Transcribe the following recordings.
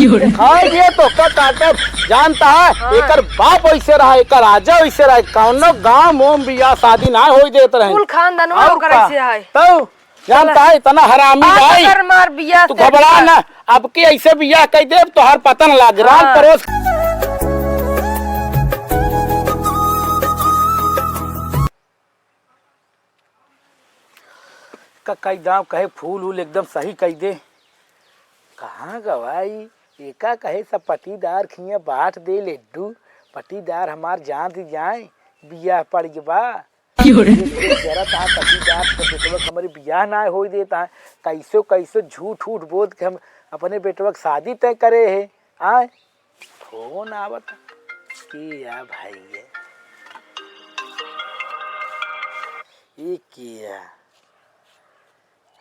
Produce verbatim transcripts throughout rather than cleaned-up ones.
दिखाई दिए तो का काटब, जानता है? हाँ। एकर बाप वैसे रहा, एकर राजा वैसे रहा, कौनो गाँव मोम बियाह शादी ना होई देत रहे। कुल खानदानवा और ओकर का? ऐसे है। तो जानता है, इतना हरामी आज भाई। अगर मार बियाह तू से घबरा बियाह। ना, अब के ऐसे बियाह कह दे, तोहर पता न लाग। राम हाँ। परोस का कई दाव कहे फूल उल एकदम सही कह दे। कहाँ गवाई? एका कहे सब पटीदार खिया बांट दे लड्डू, पटीदार हमार जान दी जाए, बियाह पड़ गवा। क्यों रे? एक दिन जरा था पटीदार तो बेटवा के हमरे बियाह ना होई देता है, कैसो कैसो झूठ उठ बोल के हम अपने बेटवा के शादी तय करे है। आए फोन आवत, किया भाई ये, ये किया?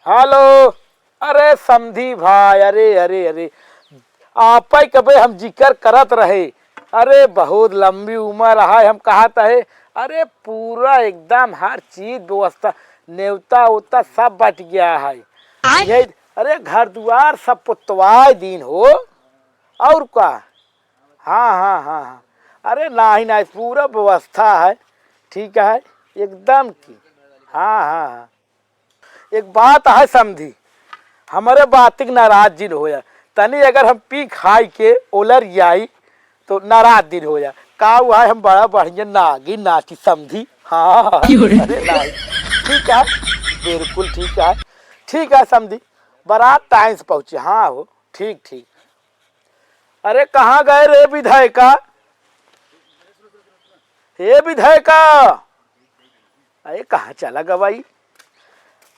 हेलो, अरे समधी भाई, अरे, अरे, अरे, आपै कबे हम जिक्र करत रहे। अरे बहुत लंबी उम्र है, हम कहत है, अरे पूरा एकदम हर चीज व्यवस्था, नेवता उवता सब बट गया है। आय? ये, अरे घर दुआर सब पुतवाय दीन हो, और का? हाँ, हाँ, हाँ, हाँ। अरे नाही, नाही, पूरा व्यवस्था है, ठीक है, एकदम की। हाँ, हाँ, हाँ। एक बात है समधी, हमरे बात के नाराज जिन होया, तनी अगर हम पी खाई के ओलर जाई तो नाराज दिन होया। का हुआ है, हम बड़ा बढ़िया नागी नाची समधी। हाँ, क्यों रे? अरे नाही, ठीक है, बिल्कुल ठीक है, ठीक है समधी, बारात टाइम से पहुँची। हाँ हो, ठीक, ठीक। अरे कहाँ गए रे विधायका? हे विधायका, अरे कहाँ चला गवाई?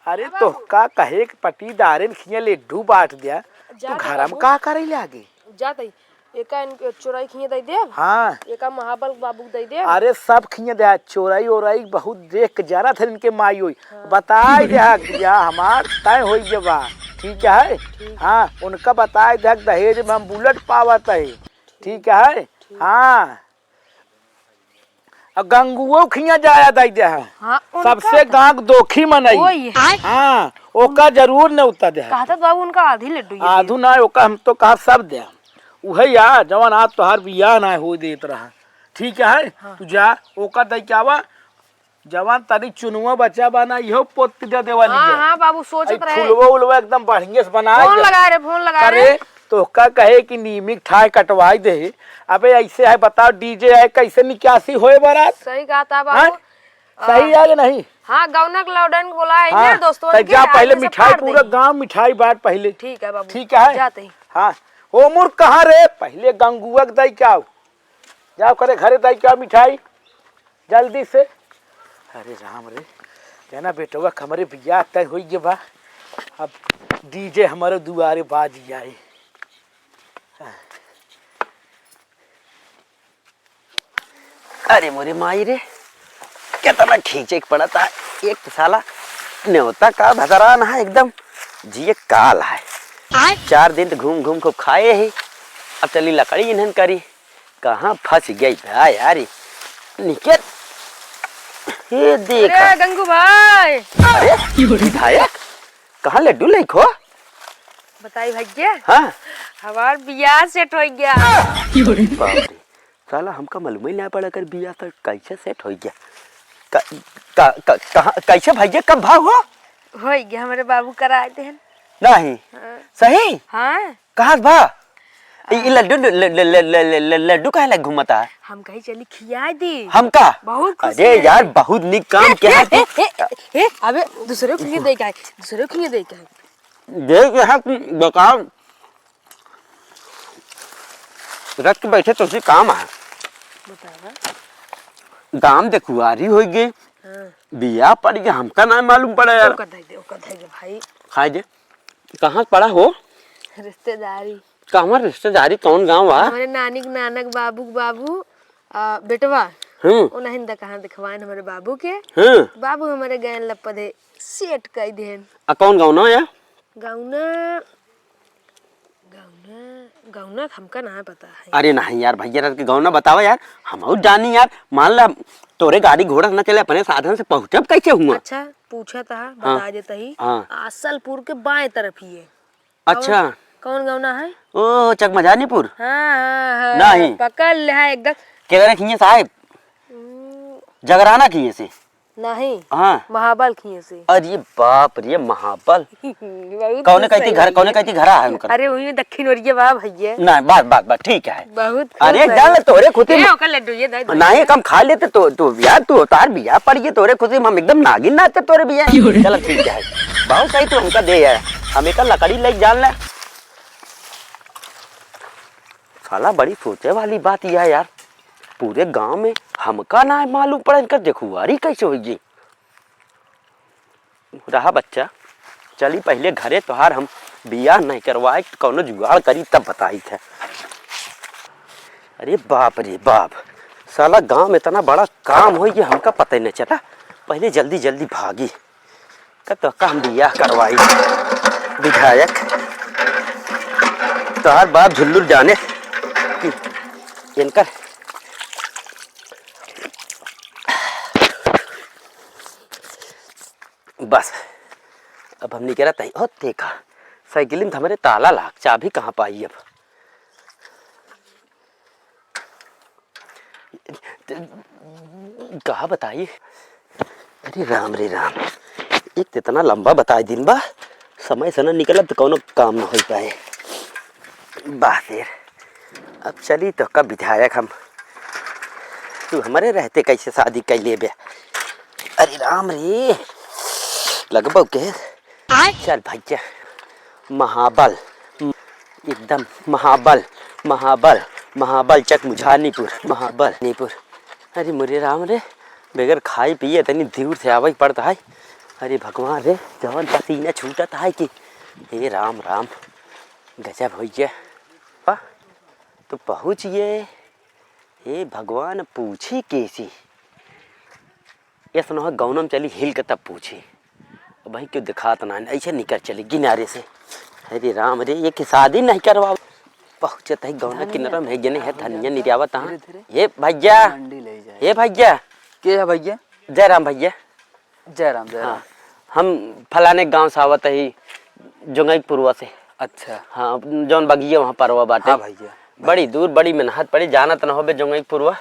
अरे अब तो आपको का कहे कि पटीदारे ने खिया लड्डू बांट दिया, तू जा घर में बाबू। का करे लागे? जात ही, एका इनके चोराई खिया दे देब। हाँ। एका महाबल बाबू के दे देब। अरे सब खिया दे, चोराई ओराई बहुत देख के जरा था इनके माई होई। हाँ। बताई दे कि या हमार तय होई गवा, ठीक है? ठीक। हाँ, उनका बताई दे कि दहेज में हम बुलेट पावत है, ठीक है? ठीक। हाँ। अब गंगुओ खिया जाया दई दे है। हाँ, उनका सबसे तो गांक दोखी मनई। ओए। हाँ, ओका जरूर नेवता दे है। कहता तो बाबू उनका आधी लड्डू ये आधू दे। ना, ओका हम तो कहा सब दे। उहे या, जवन आज तोहार बियाह ना हो देत रहा। ठीक है? हाँ। तू जा, ओका दई के आवा। जवन तनी चुनुआ बचा बा ना, इहो पोत दे देवा हाँ, लीजिए। हाँ, बाबू, सोचत आई रहे। फुलवा उलवा एकदम बढ़िया से बनाए फोन दे। लगा रे, फोन लगा अरे, रे। तोहका कहे कि नीमिक ठाय कटवाई दे। अबे, ऐसे है, बताओ, डीजे है, कैसे निकासी होए बारात? सही कहा था, बाबू। हाँ? सही आ, है कि नहीं? हाँ, गौना के लौडन बोला है हाँ, ना, दोस्तवन तो के, जा, आगे पहले से मिठाई, पार पूरा दे। गांव मिठाई बांट पहले। ठीक है, बाबू। ठीक है? जाते ही। हाँ। ओ मुर कहाँ रे? पहले गंगुआ के दई के आओ। जाओ करे घरे दई के आओ मिठाई। जल्दी से। अरे राम रे, कहना बेटवा के हमरे बियाह तय होई गए बा। अब डीजे हमारे दुआरे बाज जाए। अरे मोरे माई रे, कितना खींचे के पड़त है। एक तो साला नेवता का भदरान है एकदम, जिए काल है। आय? चार दिन तो घूम घूम खूब खाए ही, अब चली लकड़ी इन्हन करी। कहाँ फंस गई बा यार, निकल। ये देख। अरे गंगू भाई। अरे विधायक, कहाँ लड्डू लेके हो? बताई भैया। हाँ। हमार बियाह सेट हो गया। बाप रे, साला हमका मालूम ही ना पड़ा कर बियाह सेट कैसे सेट हो गया। क-, क-, क-, कहाँ, कैसे भैया, कब भा हो? हो गया, हमारे बाबू कराए थे। नहीं। हाँ। सही? हाँ। कहाँ से भा? ई, ई लड्डू, ल-, ल-, लड्डू काहे लग घूमता है? हम कहीं चली खिया दी। हमका? बहुत खुशी अरे है। यार, बहुत निक काम किया है। ए, ए, ए, ए, अबे, दूसरे को खिया दे का है, दूसरे को खिया दे का है। देख यहाँ तुम बताओ, रख के बैठे तो उसी काम है। बतावा। दाम देखुआरी हो गई, हाँ। बिया पड़ गया, हमका ना मालूम पड़ा यार। ओकर दे दे, ओकर दे दे भाई। खाए दे। कहाँ से पड़ा हो? रिश्तेदारी। कहाँ रिश्तेदारी, कौन गाँव बा? हमारे नानी के नानक बाबू के बाबू, आ, बेटवा। हम्म। ओ नहीं द कहाँ दिखवाएन हमारे बाबू के। हम्म। बाबू हमारे गैन लपदे सेट कर देन। आ कौन गाँव ना या? गौना, गौना, गौना हमका ना पता है। अरे नहीं यार, भैया रह के गौना बतावा यार, हम और जानी यार। मान ला तोरे गाड़ी घोड़ा ना चले, अपने साधन से पहुँचब कैसे हुआ? अच्छा, पूछा था, हाँ। बता देता ही। हाँ। आसलपुर के बाएं तरफ ही है। अच्छा। और कौन गौना है? ओ, चकमजानीपुर। हाँ, हाँ, हाँ, नहीं। पकड़ ले, हाँ, एकदम। केकरे खिए साहेब? हम्म। जगराना खिए से? नहीं। हाँ। महाबल खिए से। अरे बाप रे, महाबल। बहुत कौने खुश कहती है घर, भैया। कौने कहती घरा है उनकर? अरे, वही दक्षिण ओरिया बा भैया। नहीं, बात, बात, बात ठीक है। बहुत खुश अरे, है। जान ले, तोरे खुशी ए, में ओकर लड्डू ये दे दे। नहीं, कम खा लेते तो, तो यार, तू उतार बिया पड़ गई, तोरे खुशी में हम एकदम नागिन नाचे तोरे बिया। क्यों रे? चल, ठीक है। बहुत सही, तू हमका दे है। हम एक लकड़ी ले जान ले। साला, बड़ी सोचे वाली बात यह है यार, पूरे गांव में हमका ना मालूम पड़ा, इनका देखुआरी कैसे होई। रहा बच्चा, चली पहले घरे, तोहार हम बियाह नहीं करवाए, कौनो जुगाड़ करी तब बताई थे। अरे बाप रे बाप, साला गांव में इतना बड़ा काम होई कि हमका पता ही नहीं चला। पहले जल्दी जल्दी भागी। का तो काम बियाह करवाई। विधायक, तोहार बाप झुल्लुर जाने कि इनकर बस, अब हम निकलत हई। ओ, देखा, साइकिल में तो हमारे ताला लाग, चाबी कहाँ पाई अब? कहा बताई? अरे राम रे राम, एक तो इतना लंबा बताई दिन बा, समय से ना निकलब तो कौनो काम ना हो पाए। बा फिर, अब चली तो कब विधायक हम, तू हमारे रहते कैसे शादी कर लेबे? अरे राम रे, लगबो के। आय। चल भैया, महाबल, एकदम महाबल, महाबल, महाबल चकमुझानीपुर, महाबल नीपुर। अरे मोरे राम रे, बगैर खाए पिए तनी दूर से आवे के पड़ता है। अरे भगवान रे, जवन पसीना छूटत है कि, हे राम राम, गजब होइए। वाह, तो पहुँचिए। हे भगवान, पूछी कैसी? ये सुनो, गौनम चली हिल के तब पूछी। अब भाई क्यों दिखात ना, ऐसे निकल चली किनारे से। अरे राम रे, ये की शादी नहीं करवा। पहुँचत है गौना धनिया। किनारा में, जने है धनिया धनिया निरावत, हाँ। धीरे, धीरे। ये भैया, मंडी ले जाए। ये भैया। के है भैया? जय राम भैया। जय राम, जय राम। हाँ, हम फलाने गांव से आवत ही, जोंगईपुरवा से। अच्छा। हाँ, जौन बगिया वहाँ परवा बाटे। हाँ भैया। बड़ी दूर, बड़ी मेहनत पड़ी, जानत न होबे जोंगईपुरवा।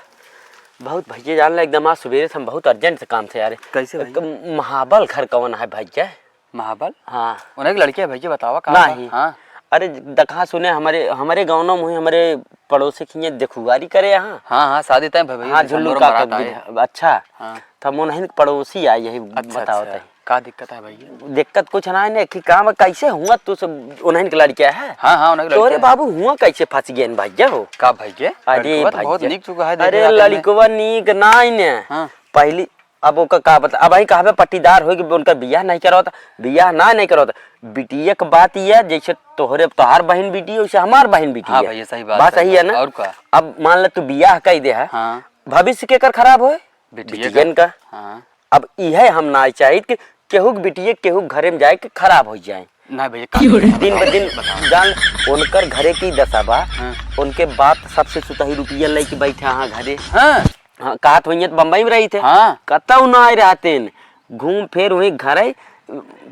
बहुत भैया जान ले, एकदम आज सुबेरे से हम बहुत urgent से काम से आ रहे। कैसे भैया? एक महाबल घर कौन है भैया? महाबल? हाँ। उन्हें एक लड़के है भैया, बतावा का नहीं। बा? हाँ। अरे, दखा सुने, हमारे, हमारे गाँव में हुई, हमारे पड़ोसी की ये देखुआरी करे यहाँ। हाँ, हाँ, शादी तय भैया, हाँ, झुल्लू दिसंबर में का बारात आए। अच्छा। हाँ। त हम उन्हीं के पड़ोसी आए, यही अच्छा, बताओ अच्छा। तय। का दिक्कत है भैया? दिक्कत कुछ ना है, कि काम कैसे हुआ तू सब उन्हीं के लड़के है? हाँ, हाँ, उन्हीं के तोरे लड़के है। बाबू हुआ कैसे फंस गए भैया हो? का भैया? अरे लड़कवा तो बहुत भैया। नीक चुका है, देखे अरे जाते में। लड़कवा नीक ना है ने। हाँ। पहली अब ओकर का बता, अब वही कहबे पट्टीदार होई कि उनकर बियाह नहीं करवत, बियाह ना नहीं करवत। बिटिया के बात ये, जैसे तोहरे, तोहार बहिन बिटिया, वैसे हमार बहिन बिटिया। हाँ भैया, सही बात बात है। सही है ना? और का? अब मान ले तू बियाह कई दे है, हाँ। भविष्य के कर खराब होए? बिटिया बिटियन का। का। हाँ। अब इहे हम ना चाहित कि केहू के बिटिया केहू के घरे में जाए के खराब हो जाए। ना भैया, का क्यों रे? दिन ब दिन बताओ। जान, उनकर घरे की दशा बा, हाँ। उनके बाप सबसे सुतही रुपया लेके बैठा हाँ घरे। हाँ। हाँ, कहत होइए तो बम्बई में रही थे। हाँ। कतऊ ना आए रहते हैं। घूम फिर वहीं घर है,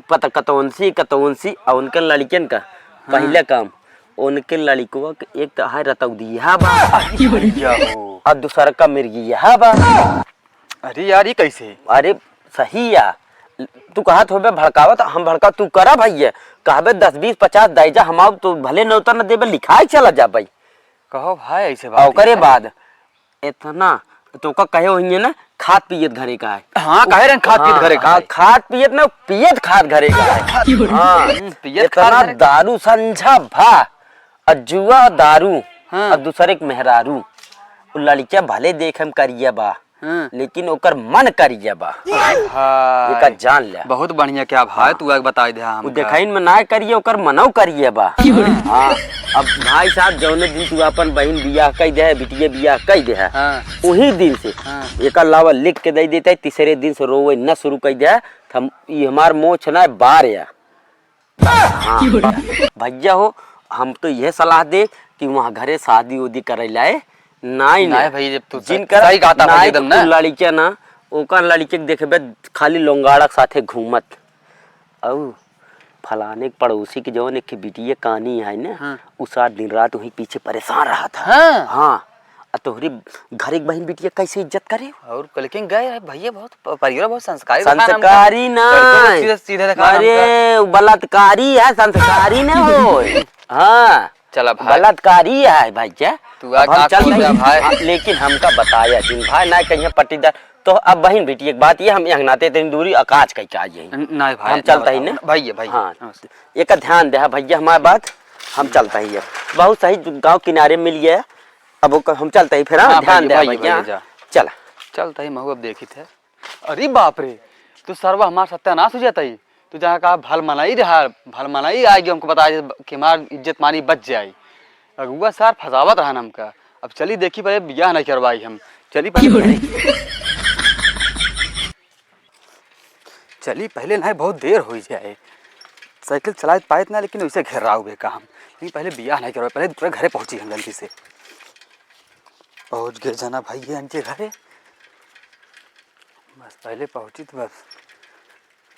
पता कतौन सी, कतौन सी, और उनके लड़कियन का हाँ। पहला काम, उनके लड़कवा के एक तो है रतौदिया बा। अरे भैया हो। और दूसर का मिर्गिया बा। अरे यार, ये कैसे? अरे सही या, तू कहत होबे भड़कावत, हम भड़का, तू करा भैया, कहबे दस बीस पचास दे जा, हम आउब तो भले नौता न देबे, लिखाए चला जा भाई। कहो भाई, ऐसे बात और ओकरे नहीं है। बाद इतना तो का कहे होइए ना, खात पियत घरे का है। हाँ, कहे रहे खात पियत हाँ, घरे का हाँ, है। खात पियत ना, पियत खात घरे का है। हाँ, हम्म, पियत इतना खात घरे का। दारू संझा भा, और जुआ दारू, हाँ। और दूसरे के मेहरारू। वो लड़किया भले देखे में करिया बा, हाँ। लेकिन ओकर मन करिया बा। हाँ। एका जान ले। बहुत बढ़िया, क्या भाई, हाँ। तू एक बताई दे उ हमका। देखाइन में ना करिया, ओकर मनौ करिया बा। हाँ। अब भाई साहब, जौने दिन तू अपन बहिन बियाह कई दे, बिटिया बियाह कई दे, हाँ। वही दिन से हाँ। एकर लावा लिख के दे देते, तीसरे दिन से रोवे न शुरू कई दे, हम, ई हमार मोछ ना बार या। हाँ, भैया हो, हम तो यह सलाह दे कि वहाँ घरे शादी उदी करे लाए नाई ने। नाई भैया, जब तू जिनकर सही कहता भैया नाई एकदम तो ना। लड़किया ना, ओकर लड़के के देखबे खाली लोंगाड़ा के साथे घूमत। औ फलाने के पड़ोसी के जवन एक ठे बिटिया कानी है ना, हाँ। उ सार दिन रात वहीं पीछे परेशान रहत है। हाँ। हाँ। आ तोहरी घर एक बहिन बिटिया कैसे इज्जत करे? और कल के गए है भैया, बहुत प-, परिवार बहुत संस्कारी रहा हमका। संस्कारी ना। लड़के को सीधे, सीधे रखा अरे, हमका। उ बलात्कारी है, संस्कारी ना होय। हाँ। चला भाई। बलात्कारी है भैया। तू आ अब हम का चल खोल रहे रहा भाई? हाँ, लेकिन हमका बताया दिन भाई ना कहीं पट्टीदार। तो अब बहिन बेटी एक बात ये, हम यहाँ नाते इतनी दूरी अकाज कह के आ जाए। न-, नहीं भाई, हम ना चलता ही बताओ। ना। भैया, भैया, हाँ। नमस्ते। एक ध्यान दे भैया हमारे बात, हम चलता ही है। बहुत सही गाँव किनारे मिल गया। अब ओकर हम चलता ही फिर, हाँ, हाँ, ध्यान भैया, दे भैया, भैया। भैया, जा। चला। चलता ही महू अब देखी थे। अरे बाप रे, तू सरवा हमार सत्यानाश हो जाता ही। तू जहाँ कहा भल मनई रहा, भल मनई आ गया, हमको बता दे कि हमार इज्जत मानी बच जाई। अगुआ सार फसावत रहा हमका। अब चली देखी पहले बियाह नहीं करवाई हम। चली पहले। चली पहले नहीं बहुत देर हो जाए। साइकिल चलाए पाए ना, लेकिन वैसे घेराव बे का हम। लेकिन पहले बियाह नहीं करवाई, पहले दूसरे घरे पहुँची हम जल्दी से। पहुँच गए जना भाई ये इनके घरे। बस पहले पहुँची तो बस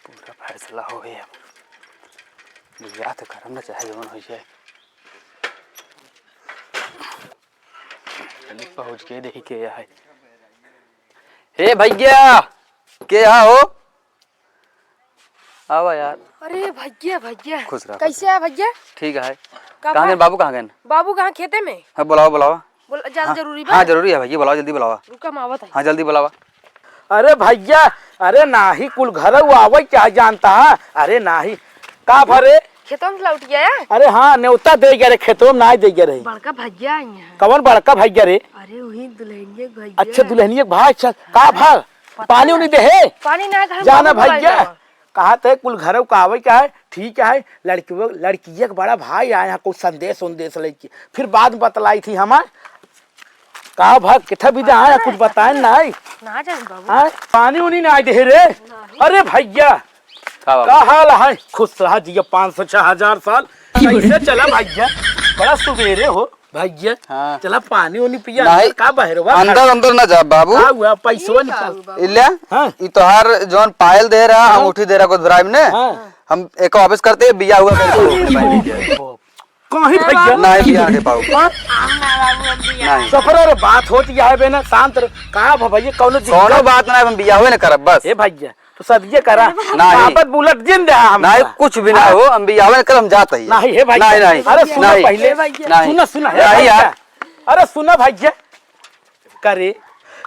पूरा फैसला हो गया। बियाह तो करम ना चाहे जवन हो जाए। चली पहुँच के देखी के है। हे भैया, के यहाँ हो? आवा यार। अरे भैया, भैया। खुश रह, कैसे खुश रह। है भैया? ठीक है। का कहाँ बा? गए बाबू, कहाँ गए? बाबू कहाँ, खेते में? हाँ, बुलावा, बुलावा। बोल, ज्यादा हाँ, जरूरी बा? हाँ, जरूरी है भैया, बुलावा, जल्दी बुलावा। रुका, हम आवत है। हाँ, जल्दी बुलावा। अरे भैया, अरे नाही, कुल घर उ आवे क्या जानता है? अरे नाही, का भरे? खेतों से लौट गया? अरे हाँ, नेवता दे गया रे, खेतों में नाही दे गया रही। बड़का भैया आई हैं। कौन बड़का भैया रे? अरे वही दुल्हनिया के भैया। अच्छा, दुल्हनिया के भाई, अच्छा, का भा? पता पानी नहीं। उनी दे है? पानी ना घर में जाना बाबू बुलाए भैया। जाओ। कहा थे कुल घरों का आवे क्या है, ठीक है, लड़की, लड़किया के बड़ा भाई आए हैं, कुछ संदेश उन्देश लेके, फिर बाद में बतलाई थी हमार। का भा, किथा विदा आया, कुछ बताए ना है? ना जान बाबू। हाँ? पानी उनी ना दे रे। नहीं। अरे भैया, का बाबू? का हाल है? खुश रहा जिया, पाँच सौ, छह हजार साल। कैसे चला भैया? बड़ा सुबेरे हो भैया। हाँ। चला पानी उनी पिया, नहीं। अंदर का बहरवा अंदर, खड़ा? अंदर ना जा बाबू। का हुआ? पैसवा ये का निकाल। हुआ बाबू? इल्या, हाँ। ई तोहार जौन पायल दे रहा, हाँ। अंगूठी दे रहा, कुछ भराइम ने। हाँ। हम एक वापस करते, बिया हुआ करते। कहीं भैया? नहीं, बिया नहीं पाऊ। हाँ? नहीं। सफर रे, बात होती है बे ना, शांत रह। का भा भैया, कौनो दिक्कत? कौनो बात ना, हम बिया हुए ना करब, बस। ए भैया, तो सदिये करा। नहीं। आपत बुलट जिन दे हम। नहीं, कुछ भी ना हो, हम बियाह ना करब, हम जात ही। नहीं, हे भैया। नहीं, नहीं। अरे सुना नहीं। पहले। नहीं। सुना, सुना, हे नहीं भैया। यार। अरे सुना भैया। करे।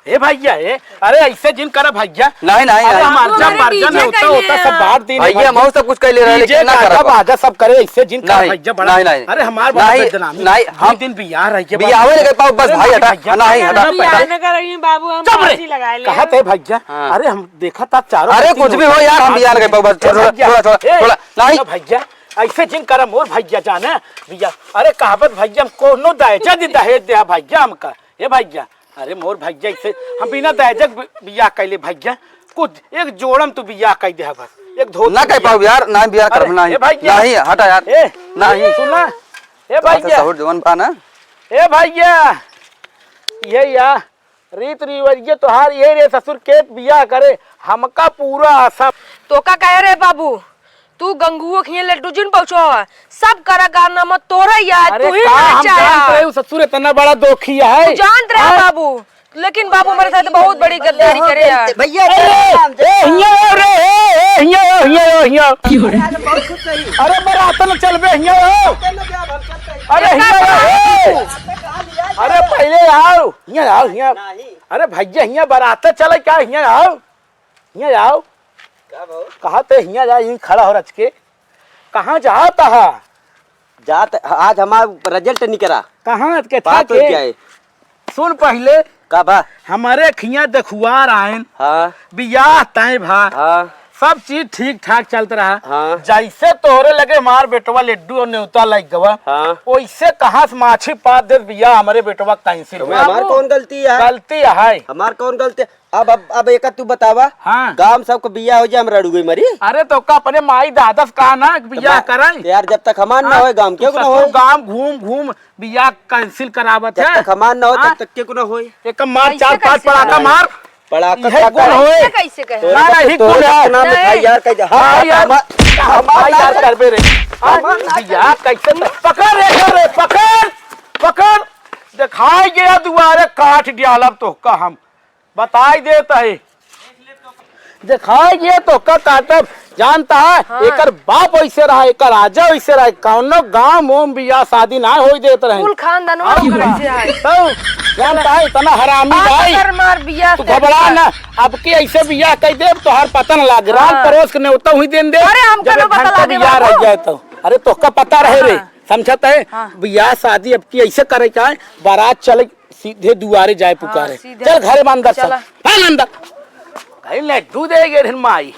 हे भैया, हे। अरे ऐसे जिन करा भैया। नहीं, नहीं, अरे नहीं। हम अर्जन अरे बर्जन DJ होता, होता सब बांट देने भैया, भैया। हम सब कुछ कर ले रहे, लेकिन DJ ना गाजा करब। बाजा सब करे, ऐसे जिन करा नहीं, भैया, बड़ा। नहीं, नहीं। अरे हमार बड़ा नहीं, बदनामी। नहीं, दो हम दिन बियाह रह के बियाह बाद। नहीं कर पाओ, बस अरे भाई नहीं हटा। भैया। नहीं, हटा। बियाह ना करी बाबू, हम चुप रे। फांसी लगा ले। कहा थे भैया? हाँ। अरे हम देखा था चारों अरे पट्टी कुछ भी हो यार, हम बियाह ना कर पाओ, बस छोड़, छोड़, भैया, छोड़, छोड़, ए, छोड़, नहीं। ना भैया, ऐसे जिन करा मोर भैया जाना, भैया, अरे कहावत भैया, हम कोनो दहेज दी दहेज दे भैया हमका, ए भैया, अरे मोर भैया, ऐसे हम बिना दहेज के बि-, बियाह कैले भैया, कुछ एक जोड़म तू बियाह कह दे बस, एक धोती ना कह बियाह। पाऊ यार, ना बियाह अरे, करब, नहीं, ए भैया, नहीं, हटा यार, ए, नहीं। सुना, ए तो ऐसे भैया, सहूर जवन बा ना। ए भैया, ये या, रीत रिवाज ये तोहार ये रे ससुर के बियाह करे, हमका पूरा आशा। तो का कहे रे बाबू, तू गंगुओ खिए लड्डू जिन पहुँचो है, सब करा कारनामा तोरा यार, अरे तू ही का ना हम चाहे। जानत रहे, उ ससुर इतना बड़ा दोखी है। तू जानत रहे हाँ? बाबू, लेकिन बाबू मेरे साथ बहुत बड़ी गद्दारी करे यार। भैया, अरे, ए, हिया आओ रे, ए, ए, हिया आओ, हिया आओ, हिया आओ। अरे, आज बहुत खुश रही। अरे, बरातन चलबे, हिया आओ। अरे, हिया आओ, ए। अरे, पहले आओ, हिया आओ, हिया। नहीं। अरे भैया, हिया बराते चले का, हिया आओ, हिया आओ। का भाऊ? कहा ते हिया जा, यहीं खड़ा हो रच के। कहाँ जात हा? जात, आज हमार result निकला। कहाँ के था बात हो के? क्या है? सुन पहिले। का बा? हमारे खिया देखुआर आयन। हाँ। बियाह तय भा। हाँ। सब चीज ठीक ठाक चलत रहा। हाँ। जैसे तोहरे लगे हमार बेटवा लड्डू और नेवता लग गवा, हाँ। वैसे कहाँ से माछी पाद दे बियाह हमारे बेटवा cancel तो हुआ। हमार कौन गलती है? गलती है। हमार कौन गलती है? अब, अब, अब एक तू बतावा, हाँ। गांव सबको बियाह हो जाए, हम रड़ुए मरी। अरे तो का अपने माई दादा से कहा ना कि बियाह तो मैं, कराई? यार जब तक हमार ना हाँ? होए, गांव तू क्यों ना ससुर होए? गांव घूम घूम बियाह cancel करावत जब है। तक हमार ना हो, हाँ? तब तक के को ना होए। एक मार ऐसे चार पांच कैसे पड़ाका है? मार। पड़ाका यही का गुण करे? होए। ऐसे कैसे कहे? तोरे ना, ना, को यही तोरे गुण है। अपना में नहीं। खाई यार, कह दे, हाँ, हाँ, यार। हमार, का हमार भाई यार ना करबे रे। हाँ, हमार ना बियाह कैसे? पकड़ रे, कर रे, पकड़, पकड़। देखाई गया दुआरे काट डालब तोहका हम। बताई देत है। देखाई गया तोहका काटब। जानता है, हाँ। एकर बाप वैसे रहा, एकर राजा वैसे रहा, कौनो गाँव मोम बियाह शादी ना होई देत रहे। कुल खानदानवा हाँ। ओकर ऐसे है। तो जानता है, इतना हरामी आप भाई। अगर मार बियाह तू से घबरा ना, अब की ऐसे बियाह कह दे, तोहार पता न लाग। राम हाँ। परोस के नेवता हुई देन दे। अरे, हमका जब न पता घंटा लागे बियाह रह बाबू। जाए तो। अरे, तोहका पता रहे रे, हाँ। समझत है? हाँ। बियाह शादी अब की ऐसे करे का है, बारात चले सीधे दुआरे जाए हाँ, पुकारे। सीधे। चल घरे में अंदर चल। चला। चल अंदर। कहीं लड्डू दे गे रहन माई।